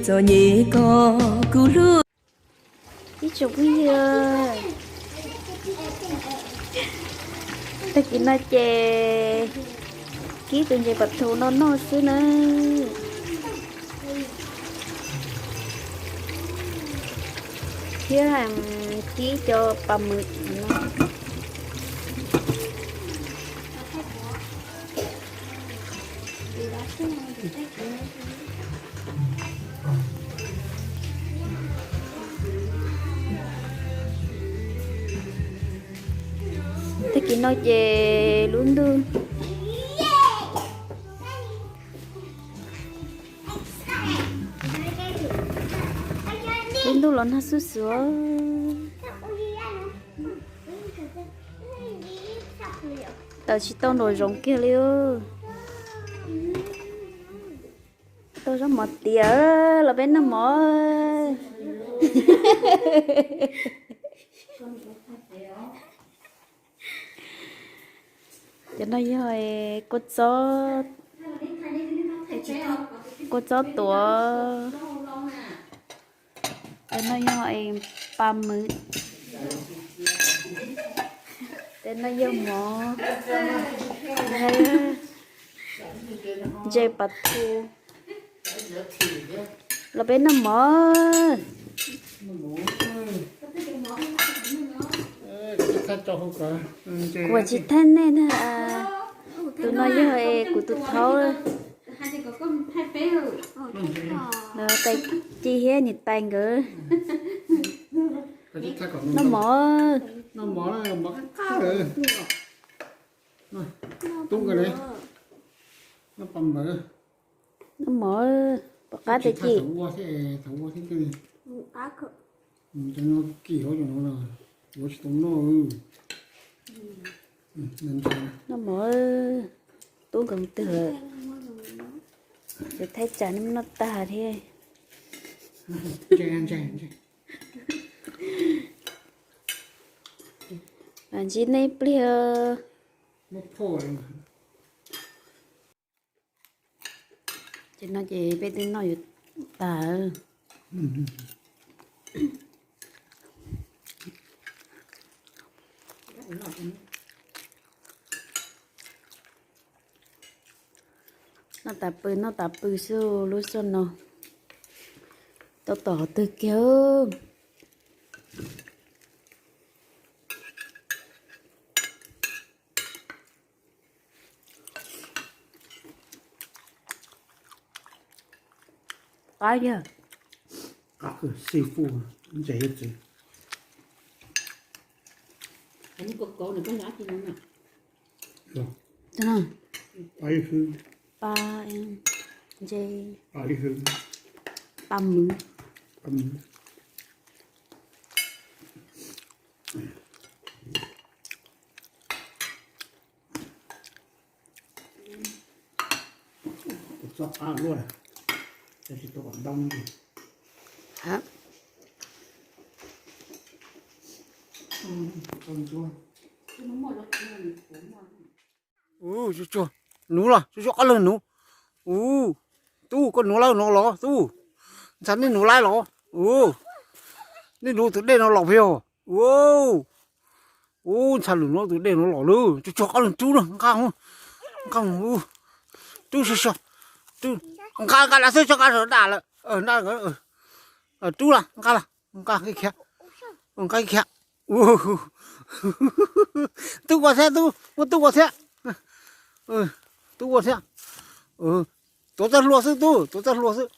Txom nyem kom kuv hlub. Ib tsoom phooj ywg, tag kis no ces kib tus ntses pas thu no noj xwb na. Thiab kib cov pas mws no. Tag kis no ces lub ntuj, lub ntuj los nag xuj xuav. Tawm tsis tau nraum zoov kiag li. Tau zaub mov tiav los peb noj mov. Cov no yog kua txob, kua txob tuav. Cov no yog pas mws. Cov no yog mov, ntses pas thu los peb noj mov. Kuv tsis thaij nej na. Tus no yog kuv tus thaub, tais ci thiab niam tais nkawd. Noj mov. Noj mov, pom qab tais ci. Noj mov, tub nkawd mus twg lawm? Ces thaij tsam nej noj tag thiab. Ntsib nej pliag. Ces no ces peb twb noj yuav tag. Noj tas pw, noj tas pw xwb lub xyoo no. Tau tom qhov twg kiag. Qab yog, qab seafood, ntses yog txiv. Pas, ntses, pas mws. Txoj qab luaj, tsis tau kom ntau. Ua, tsuag tsuag, nuv los tsuag tsuag ob leeg nuv. Ua, tub, koj nuv laib no los tub? Ntxhais, nej nuv laib los? Ua, nej nuv tus dej no los puas yog? Ua, ua, ntxhais, lwm nuv tus dej no los lawm. Tsuag tsuag ob leeg rub na, nqa, nqa, rub, nqa, nqa dam xwb, tso nqa dam lawm. Rub los, nqa los, nqa khiav, nqa khiav. Tub ua thiab, tub, muab tub ua thiab. Tub ua thiab. Tuav txoj hlua xwb tub, tuav txoj hlua xwb.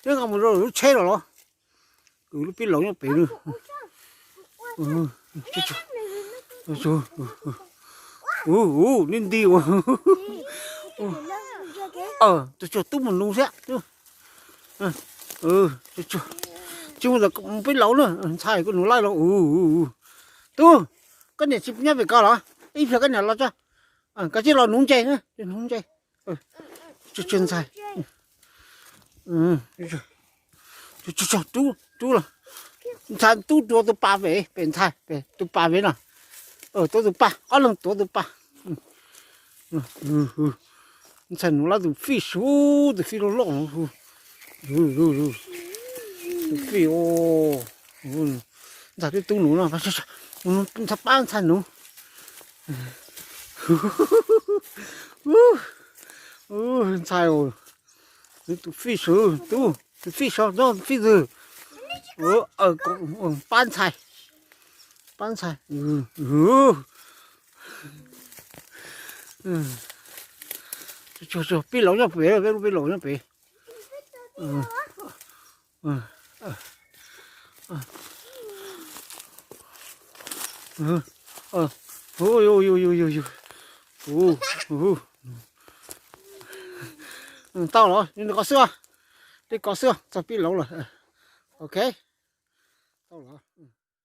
Neb nqa mus rau lub tsheb los los? Lub pib laus nyob pem. Ua, neb nti ua. Tsuag tsuag, tub mus nuv thiab. Tsuag tsuag, tsis mus ntawm peb laus na, ntxhais, koj nuv laib los? Tub, koj niam tsis nyob pem ko los? Ib pliag koj niam los tso. Koj cia los nuv ntses, nuv ntses. Tsuag tsuag, ntxhais. Tsuag tsuag, tub, tub los. Ntxhais, tub tuav tus pas pem, pem ntxhais, pem tus pas pem no. Tuav tus pas, ob leeg tuav tus pas. Ntxhais nuv laib tus fij su, tus fij loj loj no. Tus fij, ntxhais twb tub nuv no, ntxhais pab ntxhais nuv. Ntxhais, tus fij sub, tub, tus fij sub, tus fij twg? Pab ntxhais, pab ntxhais. Pij laus nyob pem, peb lub pij laus nyob pem. Tau los, li ko xwb, li ko xwb txog pij laus lawm. Ok, tau los.